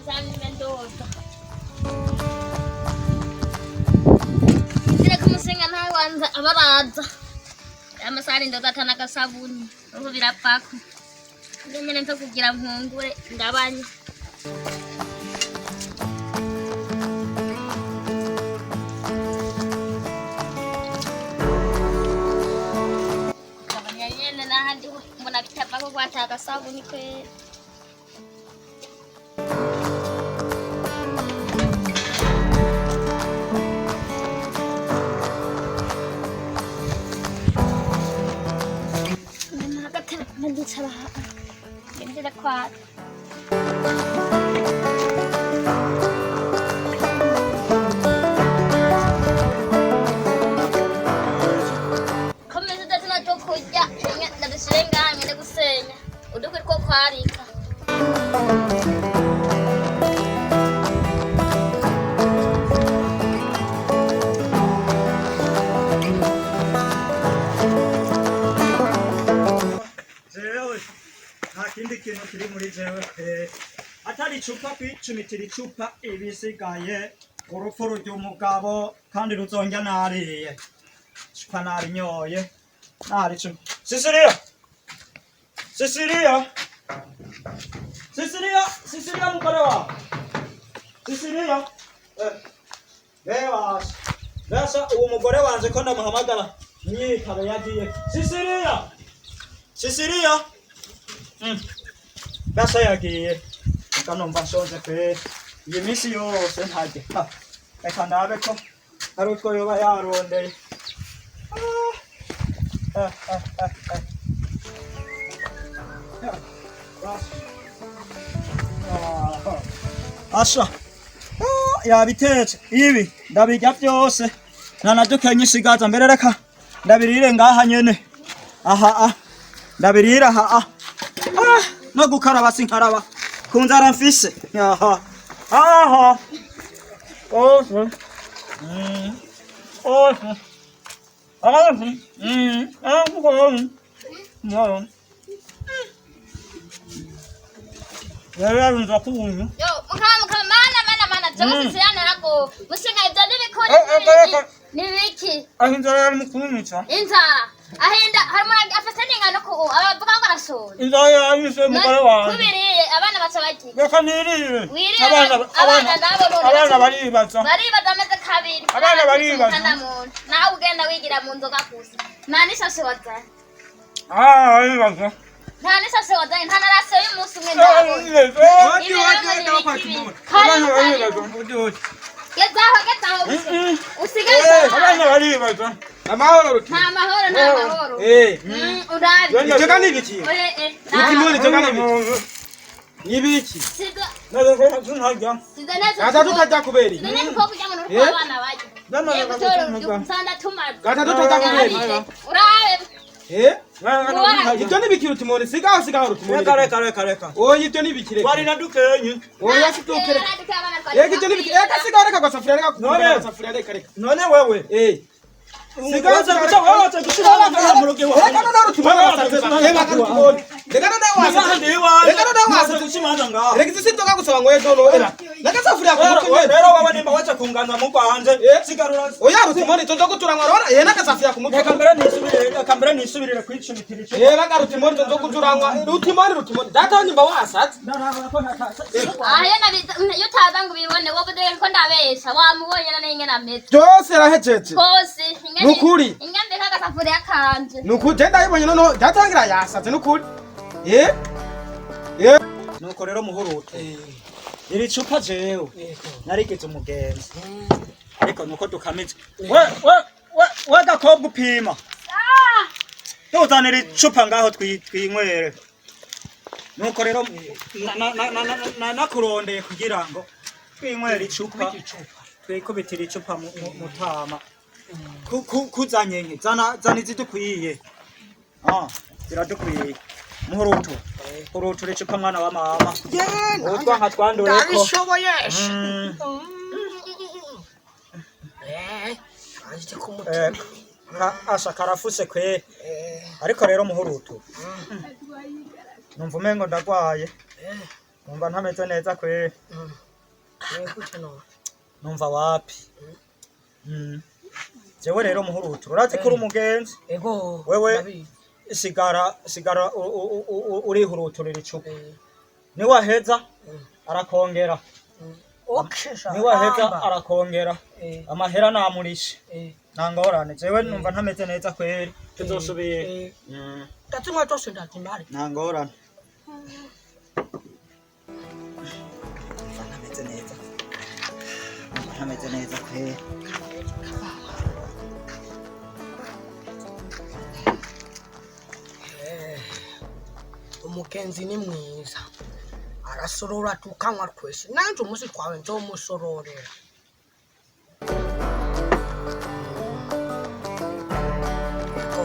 Amasahani ndoza. Ndire kumusenga ntawe wanza abaraza. Amasahani ndoza atana agasabuni. Ubu birapfako. Ndio nyene mpe kugira mpungure ndabanye. Ndabanya nyene n'ahandi ho mbona bitavako ko ata agasabuni kweri. Ndicara ndindire kwaka. Komeza udazina two kurya ndabishire ngaha ngende gusenya udukwi two kwarika. Jewe nta kindi kintu kiri muri jewe pe atari icupa kwicumitira icupa ibisigaye urupfu rurya umugabo kandi ruzongya nariye icupa narinyoye naricumi. Sisiriya, Sisiriya, Sisiriya, Sisiriya, mugore wawe Sisiriya, bebasha basa uwo mugore wanje ko ndamuhamagara myitaba yagiye. Sisiriya, Sisiriya. Basa yagiye. Reka numva nshonje pe. Iyi minsi yose ntarya. Ha, reka ndabe ko hari utwo yoba yarondeye. Ah, ah, ah, ah. Ya, basa. Ah, Asha. Ah, yabitetse. Ibi ndabirya byose. Nta na dukenye isigaza mbere, reka ndabirire ngaha nyene. Aha ah. Ndabirira aha ah. Ah, no gukaraba sinkaraba ku nzara mfise. Aha aha ose ose ose ah no rero nza kubunyu. Yo, mukama mukama, mana mana mana, jewe sisiyana narago. Mushinga ivyo n'ibikuri. Eh, eh, eh, eh. Nibiki? Aho inzara yari mu kunyica. Inzara. Ahinda hari umuntu afise n'ingano ku abavuga ngo arashoye. Inzara yanyishe umugore wanjye. Kubiriye abana baca bagira. Reka nirire. Wirire. Abana abana nabo none abana baribaza. Baribaza ameze kabiri. Abana baribaza. Kana muntu. Nawe ugenda wigira mu nzoga gusa. Nta n'ishashe wazanye. Ah, baribaza. Nta n'ishashe wazanye, nta na rasiyo y'umunsi umwe ndabona. Odi, odi, odi, abana baribaza. Odi, odi. Gezaho, gezaho. Usigaye Abana baribaza. Amahoro ruti. nta mahoro, nta mahoro. Urabi. Ivyo ni ibiki? Oye, eh. Rutimoni, ivyo ni ibiki? Ni ibiki? Siza Ntarya. siza neza. Gatatu utarya kubera iki? None ko kugira ngo nuko abana barya. Ndamaze Yego, nsanda tumaze. Gatatu utarya kubera iki? Urabe. Eh? Ivyo ni ibiki Rutimoni? Sigaho, sigaho Rutimoni. Reka, reka, reka, reka. Oya, ivyo ni ibiki, reka. Wari nadukenye. Oya, situkere. Yego, ivyo ni ibiki. Reka sigaho, reka gasafuriya, reka None. gasafuriya, reka reka. None wewe. Eh. Sigaho, Waza sigaho. guca waza gushira abana mu rugo iwawe. Reka noneho Rutimoni wasaze. Reka Rutimoni. Reka noneho wasaze. Reka noneho wasaze. Guca imanza ngaho. Reka izi sinzoga gusaba ngo ejo no. Era. Nagasafuriya ku mutwe nyene. Rero wewe nimba waza kungana mu rwanje. Eh. Sigarura. Oya Rutimoni, izo nzoga uturanywa urabona? Eh, n'agasafuriya ku mutwe. Reka mbere nisubirire, reka mbere nisubirire kwicumitira icupa. Eh, baga Rutimoni, izo nzoga uturanywa. Rutimoni, Rutimoni. Data nyumba wasaze. Ndaraba ko ntatase. Ayo nabiza iyo utaza ngo ubibone wowe dore ko ndabesha wamubonye na n'ingene ameze. Byose rahejeje. Kose ingene Nukuri. ingene kagasafuriya kanje. Nukuri je ndayibonye noneho byatangira yasaze nukuri. Eh? Eh? Nuko rero muhuruto. Iri cupa jewe narigeze umugenzi. Ariko nuko dukamije. We we we we gakobwa upima. Tuzanira icupa ngaho twinywere. Nuko rero nakurondeye kugira ngo twinywere icupa. Twikubitira icupa mutama. Kuzanye nke zana zana izidukwiye. Ah, ziradukwiye. Muhuruto. Huruto icupa mwana wa mama. Utwa nka twandureko. Ndabishoboye. Anje ku mutima. Asha karafuse kwe. Ariko rero muhuruto. Numva umengo ndagwaye. Numva ntameze neza kweli. Gute none? Numva wapi. Jewe rero muhurutu, urazi ko uri umugenzi. Ego. Wewe- Ndabizi. Sigara sigara urihuruturira icupa. Niwaheza arakongera. Okay sha. Niwaheza Amba. arakongera. Amahera namurishe. Nta ngorane, jewe numva ntameze neza kweli, tuzosubira. Ndazinywa zose ndazimara. Nta ngorane. Numva ntameze neza. Numva ntameze neza kweli. Umugenzi ni mwiza, arasorora tukanywa twese. Nanje umunsi twawe nzomusororera. Ego.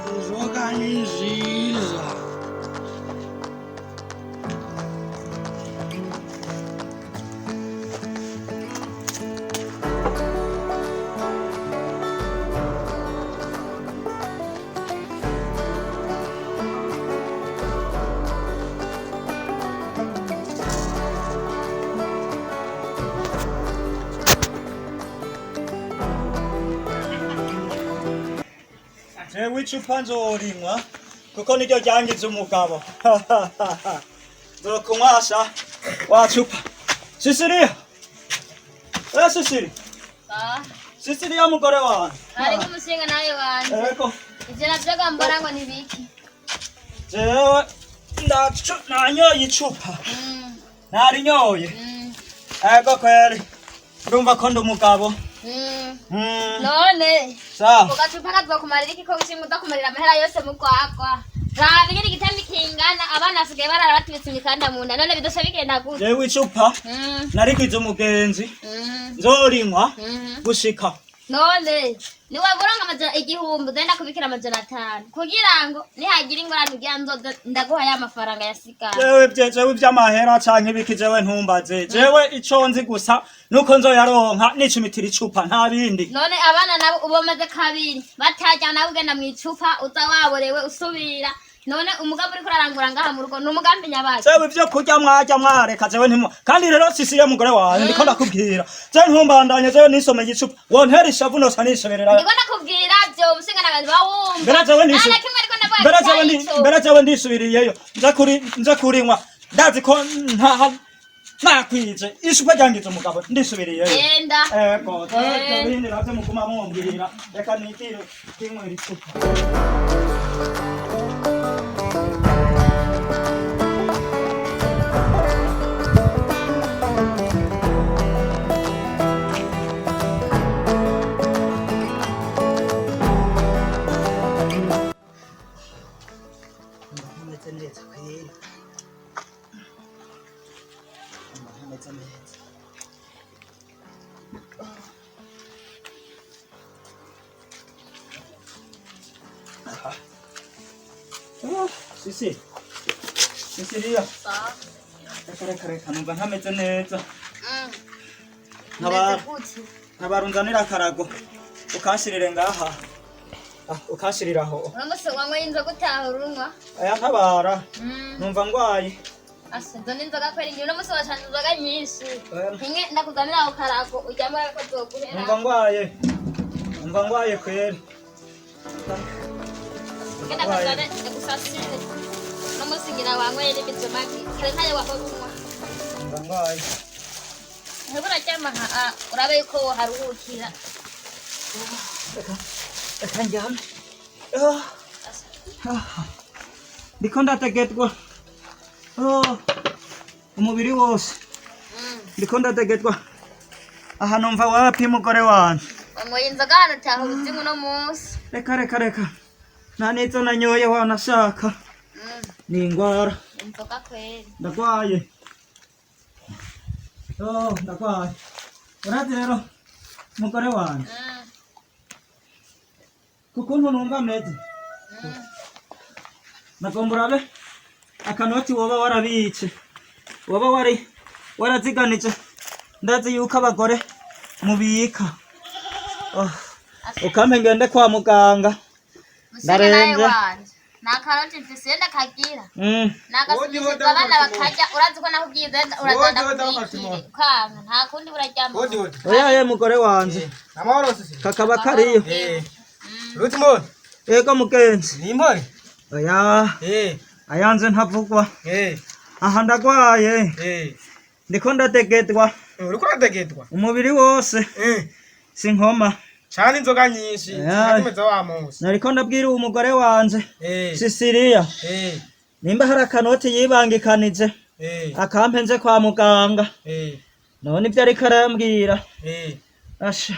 Inzoga ni nziza. Jewe icupa nzorinywa kuko niryo ryangiza umugabo. Nzokunywasha wa cupa. Sisiriya, eh Sisiri, Ah, Sisiriya mugore wanje. ariko umushinga nawe wanje. Ego. Ivyo navyo gambora ngo nibiki? Jewe ndacu nanyoye icupa. Narinyoye. Ego kweli, ndumva ko ndi umugabo. None Sawa. ugacupa kazokumarira iki ko wishimye uzakumarira amahera yose mu rwagwa? Raba ingene igitambi kingana, abana basigaye barara batubitse imikanda mu nda, none bidosha bigenda gute? Jewe icupa narigize umugenzi, nzorinywa gushika. None niwabura ngo amajana 1000, ugenda kubikira 500 kugira ngo nihagira ingorane ugira nzoze ndaguha ya mafaranga yasigaye. Jewe jewe ivy'amahera canke ibiki jewe ntumbaze. Jewe ico nzi gusa nuko nzoyaronka nicumitira icupa, nta bindi. None abana nabo ubamaze kabiri batarya, nawe ugenda mu icupa uza waborewe usubira. None umugambi uriko urarangura ngaha mu rugo ni umugambi nyabazi? Jewe ivyo kurya mwarya mwareka, jewe ntimu kandi rero Sisiya mugore wawe, ndiko ndakubwira, jewe ntumbandanye. Jewe nisomeye icupa, wontera ishavu nosa nisoberera. Ndiko ndakubwira vyo umushinga nawe bawumva. Mbere jewe Nta na kimwe ariko ndavuga mbere jewe kitari ico. mbere jewe ndisubiriyeyo, nza kuri nza kurinywa, ndazi ko ntaha nakwije icupa ryangiza umugabo, ndisubiriyeyo. Genda. Ego, jewe ibindi navyo muguma mumbwira, reka nigire kwinywera icupa. Ntameze neza kweli. Ntameze neza. Aha. Ah, Sisi. Sisiriya. Sawa. Reka reka reka, numva ntameze neza. Umeze gute? Ntabarunzanira akarago. Ukanshirire ngaha. Ah, ukanshirira aho. Uno musi wanyweye inzoga utaha urunywa? Aya ntabara. Numva ngwaye. Asa izo ni inzoga kweri, ngiye uno musi washanze inzoga nyinshi. Oya. Kimwe ndakuzanira ako karago ujyamo ariko zoguhera. Numva ngwaye. Numva ngwaye kweli. Genda kuzane ndagusasire. Uno musi ngira wanyweye n'imizomagi kare ntayo wahora unywa. Numva ngwaye. Ntebe uraryama aha urabe yuko woharuhukira. Reka njyame. Ah. Ah. Ndiko ndategetwa. Oh. Umubiri wose. Ndiko ndategetwa. Aha numva wapi mugore wanje. Wanyweye inzoga hano utaha ubuzimu uno munsi. Reka reka reka. Nta n'izo nanyoye wanashaka. Ni ingwara. Inzoga kweri. Ndagwaye. Oh, ndagwaye. Urazi rero mugore wanje, kukuntu numva meze, nagomba urabe akanoti woba warabitse, woba wari waraziganije. Ndazi yuko abagore mubika. Oh, ukampe ngende kwa muganga. Musore nawe Ndarembye. wanje, nta karoti mfise ndakagira. Nagasubiza Wodi, abana wodi, bakarya. Urazi ko nakubwiye uraza Wodi, wodi, ndakubikire wodi. ukanga, nta kundi buraryama. Wodi, wodi. Oya ye mugore wanje. Amahoro sisi. Kakaba kariyo. Rutimoni. Ego mugenzi. Ni impore. Oya, ayanze ntavugwa. Aha ndagwaye. Ndiko ndadegedwa. Uriko uradegedwa? Umubiri wose. Sinkoma. Cana inzoga nyinshi. Eh. Zimeze wa munsi. Nariko ndabwira uwo mugore wanje Sisiriya, nimba hari akanoti yibangikanije, akampe nze kwa muganga. None ibyo ariko arambwira, asha.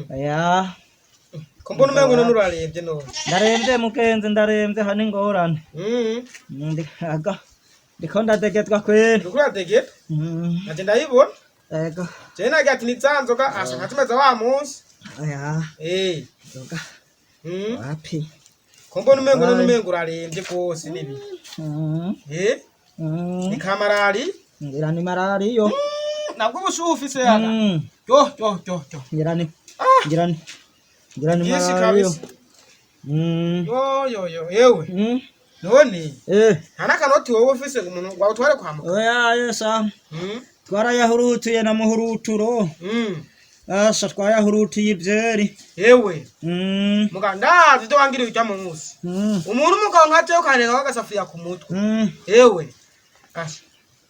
Oya. Ko mbona umengo none urarembye none? Ndaremvye mugenzi, ndaremvye, hano ingorane. Aga ndiko ndadegedwa kweri. Uriko uradegedwa? Naje ndayibona. Ego. Je nagira ati ni za nzoga asha nkazimeza wa munsi. Oya. Nzoga wapi. Ko mbona umengo none Ai. umengo urarembye rwose nibi? Ni kamarari? Ngira ni marariyo. Nabwo ubushuhe ufise yaga. Yo yo yo yo. Ngira ni Ah! ngira ni Byinshi marariyo. kabisa. Yo yo yo yewe. None nta n'akanoti wowe ufise ngo umuntu wawutware kwa muganga? Oya yesa. Twarayahurutuye na muhuruturo. Asha, twayahurutiye ivyeri. Yewe. Muga ndazi ibyo wangiriye ujya mu munsi. Umuntu umugabo nka jewe ukaneka agasafuriya ku mutwe. Yewe. Asha.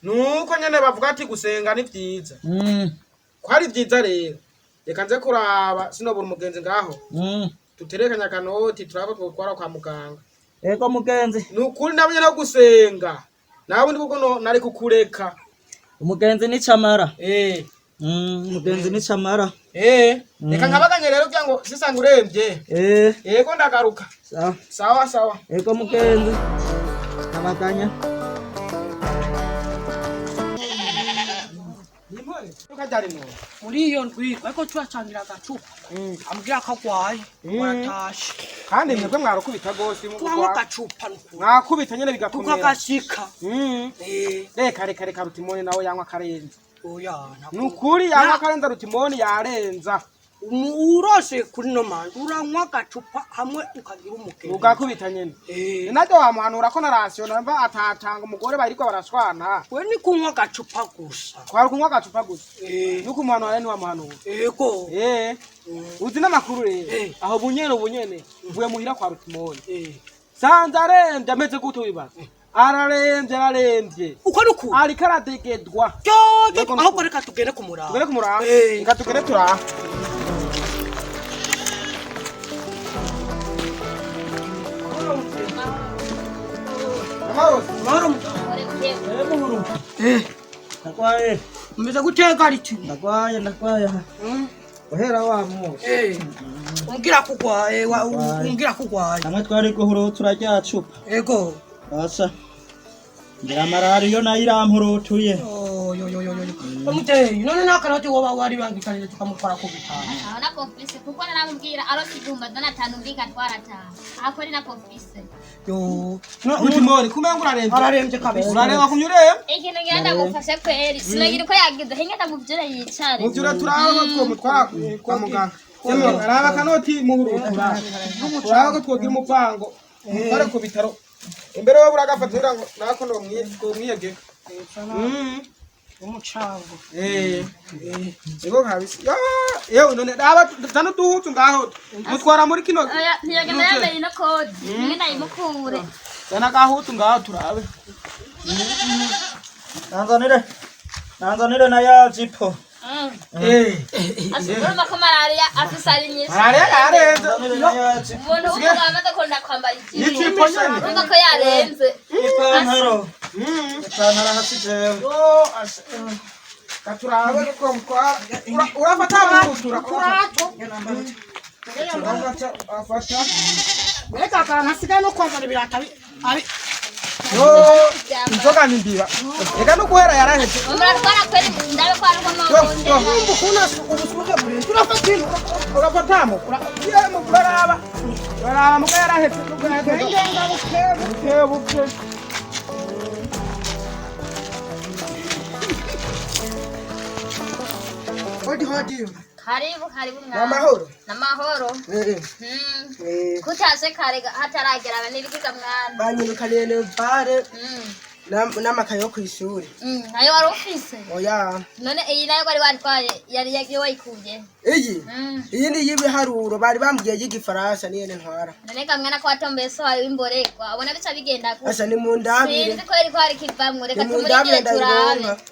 Nuko nyene bavuga ati gusenga ni vyiza. Ko ari vyiza rero. Reka nze kuraba sinobura umugenzi ngaho. Duterekanye akanoti turabe twotwara kwa muganga. Ego mugenzi. Ni ukuri nabonye no gusenga. Nawe ndi kuko nari kukureka. Umugenzi ni camara. Umugenzi ni camara. Reka nkabaganye rero kugira ngo sisange uremvye. Yego ndagaruka. Sawa. Sawa sawa. Ego mugenzi. Kabaganya. Ukajyari none. Muri iyo ndwi ariko turacangira agacupa, ambwira ko agwaye, waratashe. Kandi mwebwe mwarukubita gose. Turanywa agacupa nukuri. Mwakubita nyene bigakomera. Tukagashika. Reka reka reka, Rutimoni nawe yanywa akarenza. Oya, ntabwo. Ni ukuri yanywa akarenza, Rutimoni yarenza. Urose kuri no manda uranywa agacupa hamwe ukagira umugeni. Ugakubita nyene. Ni naryo wamuhanura ko na rasiyo namba atatanga umugore bariko barashwana. We ni kunywa agacupa gusa. Kwari kunywa agacupa gusa. Nuko umuhanura ntiwamuhanura. Ego. Uzi n'amakuru rero? Aho bunyene bunyene mvuye muhira kwa Rutimoni. Sanze aremvye ameze gute wibaza? Araremvye, araremvye. Uko ni ukuri? Ariko aradegedwa. Jojo. Yego. Ahubwo reka tugende kumuraba. Tugere kumuraba. Reka tugere turaha. Amahoro. Mahoro. Eh muhuru. Ndagwaye. Umeze guteka riti? Ndagwaye, ndagwaye. Uhera wa munsi. Umbwira ko ugwaye, umbwira ko ugwaye. Hamwe twari guhurutura rya cupa. Ego. Asa. Ngira marariyo nayo irampurutuye. Yo yo yo yo yo. Umuteye none nta kanoti woba wari bangikanije tukamutwara ku bitaro? Aho nako mfise, kuko naramubwira arose 1500 mbika twaratanu ako ni nako mfise. Yo. No. Rutimoni kumenga uraremvye. Ararembye kabisa. Urareba kumye uremvye. Ikintu ngira ndagufashe kweri, sinagira uko yagize hinge ndamuvyure yicare. Muvyura turaba ko twomutwara kwa muganga. Yemwe araba akanoti muhurutura. Turaba ko twogira umupango. Mutware ku bitaro. Imbere wowe uragafata kugira ngo nako nomwiyege. Umucango. Ego kabisa. Ya, yewe none raba zana uduhuzu ngaho. Mutwara muri kino. Oya, ntiyagenda yambaye ino koti, hinge ndayimukure. Zana gahuzu ngaho turabe. Nanzanire. Nanzanire na ya jipo. Urumva ko malariya afise ari nyinshi. Malariya yarenze. Nanzanire na ya jipo. Umuntu w'umugabo amaze kunda kwambara ijipo, Ijipo nyene. urumva ko yarenze. Ipantaro. Ipantaro hasi jewe. Yo, katurabe ko mutwara. Urafata muhutura. Kurato. Urafata afasha. Mbega akantu hasigaye no kwambara ibirato abi abi. Yo, inzoga ni mbiba. Reka no guhera yaraheze. Muratwara kweli ndabe ko hariho Yo, amabundi. yo. Urumva ukuntu ubusuke buri. Urafata ino, urafatamo. Yemwe uraraba. Uraraba muga yaraheze. Ngenga buke. Buke buke. Hodi hodi. Karibu karibu mwana. Namahoro. Namahoro. Eh Mm. eh. Kutaje kare hataragera n'ibikiga mwana. Banyirukaniye nevare Mm. n'amakaye yo kw'ishuri. Mm. Ayo wari ufise. Oya. None iyi nayo wari watwaye yari yagiye wayikuye. Iyi. Mm. Iyi ni y'ibiharuro bari bambwiye y'igifaransa niyo ntwara. None ga mwana ko watomboye so wawe w'imborekwa ubona bica bigenda gute? Asa ni mu ndabire. Sinzi ko yariko hari kivamwo reka Ni mu ndabire tumurindire turabe. ndayironka.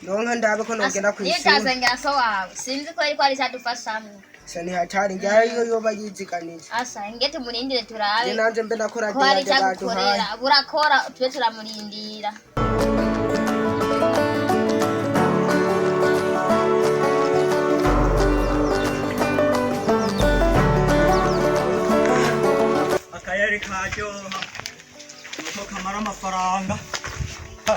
Ndonka ndabe ko nogenda Niyo kw'ishuri. utasengera so wawe sinzi ko yariko hari icadufashamwo. Asa ni hatari njyayo yoba yiziganije. Asa nge tumurindire Nje turabe nanje mbe nakora ko hari deyade baduhaye. icagukorera burakora tube turamurindira. Akayeri karyoha nuko kamara amafaranga. Ha.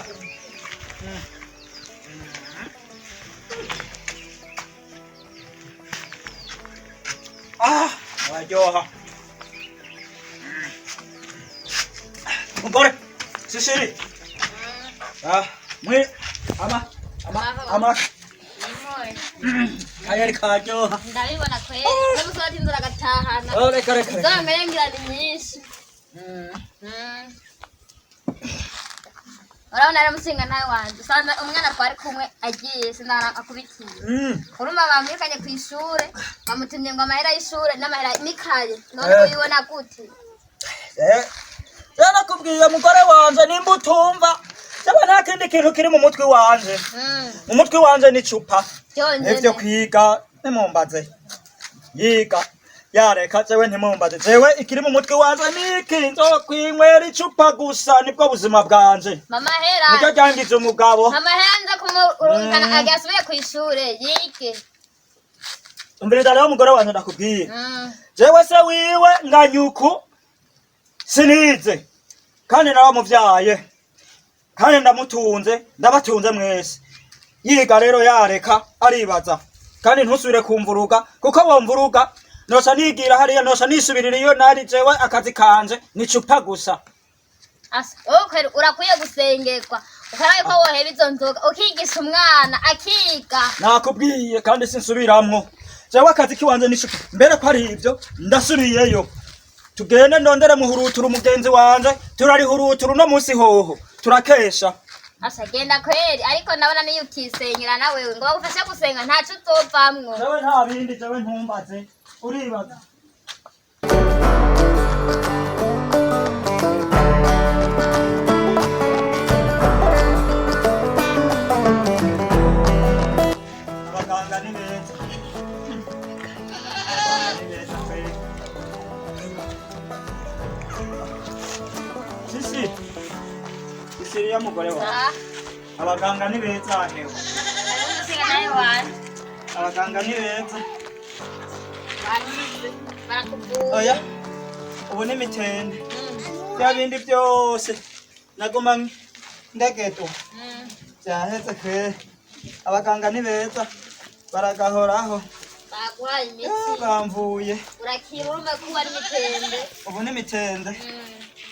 Ah, araryoha. Mugore, sisiri. Ah, mwe ama ama ama kayeri karyoha. Ndabibona kweli n'umusore inzara agatahana. Oh, reka reka reka. Inzara ngira ni nyinshi. Mm. Urabona rero musinga nawe wanje usanga umwana twari kumwe agiye sinara akubitiye. Urumva bamwirukanye ku ishure bamutumye ngo amahera y'ishure n'amahera n'ikaye none Eh. ubibona gute? Eh, rero nakubwiye mugore wanje nimba utumva jewe nta kindi kintu kiri mu mutwe wanje. Mu mutwe wanje ni icupa. Byonyene. Ivyo kwiga ntimumbaze. Yiga yareka jewe ntimumbaze. Jewe ikiri mu mutwe wanje niki nzokwinywera icupa gusa nibwo buzima bwanje. Mama hera. Niryo ryangize umugabo. Mama hera nza kumurungikana agiye asubire ku ishure yige. Umviriza rero mugore wanje ndakubwiye. Jewe se wiwe nganyuku sinize kandi naramuvyaye kandi ndamutunze ndabatunze mwese. Yiga rero yareka aribaza kandi ntusubire kumvuruga kuko womvuruga noca nigira hariya noca nisubirira iyo nari jewe akazi kanje ni icupa gusa. Asa wowe kweri urakwiye gusengerwa ukarabe ko woheba izo nzoga ukigisha umwana akiga. Nakubwiye kandi sinsubiramwo. Jewe akazi kiwanje ni icupa mbere ko ari ivyo ndasubiyeyo. Tugende ndondere muhurutura umugenzi wanje turarihurutura uno musi hoho turakesha. Asa genda kweri ariko ndabona niyo ukisengera nawewe ngo bagufashe gusenga ntaco uzovamwo. Jewe nta bindi jewe ntumbaze uribaza. Abaganga ni beza. Abaganga ni beza kweli. Sisi. Sisi ya mugore wawe. Ah, Abaganga ni beza hewe. hariho umusinga nawe wanje. Abaganga ni beza. Bakize barakuvura. Oya, ubu ni mitende. Bya bindi byose naguma ndegeto byaheze kweri. Abaganga ni beza baragahoraho. Baguhaye imiti. Eh, bamvuye. Urakira urumva ko uba ari mitende. Ubu ni mitende.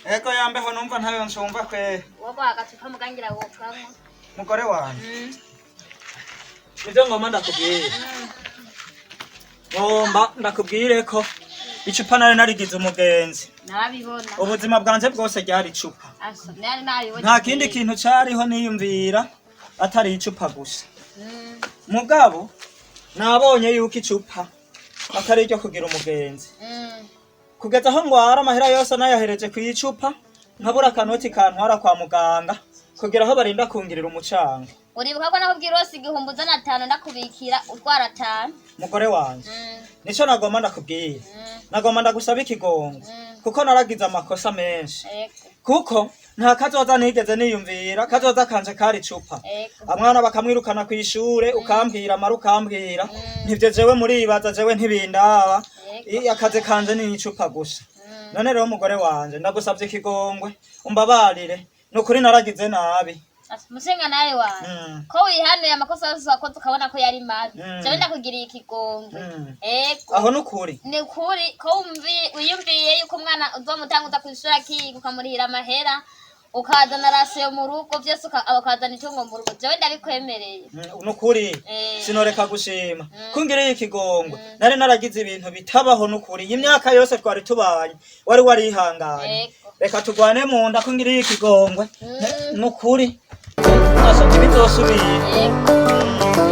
Ego yambeho numva ntayo nshumva kweri. Wowe agacupa mugangira wopfamwo. Mugore wanje nivyo ngomba ndakubwire. Ngomba ndakubwire ko icupa nari narigize umugenzi. Narabibona. Ubuzima bwanje bwose ryari icupa. Asa nari nabibonye. Nta kindi kintu cariho niyumvira atari icupa gusa. Mugabo nabonye yuko icupa atari iryo kugira umugenzi. Kugeza aho ngwara amahera yose nayahereje ku icupa nkabura akanoti kantwara kwa muganga kugira aho barinda kungirira umucango. Uribuka ko nakubwira wose 1500 ndakubikira utwara 5. Mugore wanje nico nagomba ndakubwira. Nagomba ndagusaba ikigongo kuko naragize amakosa menshi. Ego. Kuko nta kazoza nigeze niyumvira kazoza kanje kari icupa. Ego. Amwana bakamwirukana kw'ishure ukambwira amara ukambwira ntivyo jewe muribaza jewe ntibindaba. Ego. Akazi kanje ni icupa gusa. None rero umugore wanje, ndagusabye ikigongwe, umbabarire, nukuri naragize nabi. Mushinga nawe wawe, ko wihanuye amakosa yose wakoze ukabona ko yari mabi, jewe ndakugiriye ikigongwe. Ego. Aho nukuri. Ni ukuri ko wiyumviye yuko umwana uzomutanguza kw'ishuri akiga, ukamurihira amahera, ukazana ration mu rugo, vyose ukazana itungo mu rugo, jewe ndabikwemereye. Nukuri sinoreka gushima ko ngiriye ikigongwe. Nari naragize ibintu bitabaho nukuri. Iyi myaka yose twari tubanye wari warihanganye. Reka tugwane mu nda ko ngiriye ikigongwe. Nukuri asa ntibizosubira. Ego.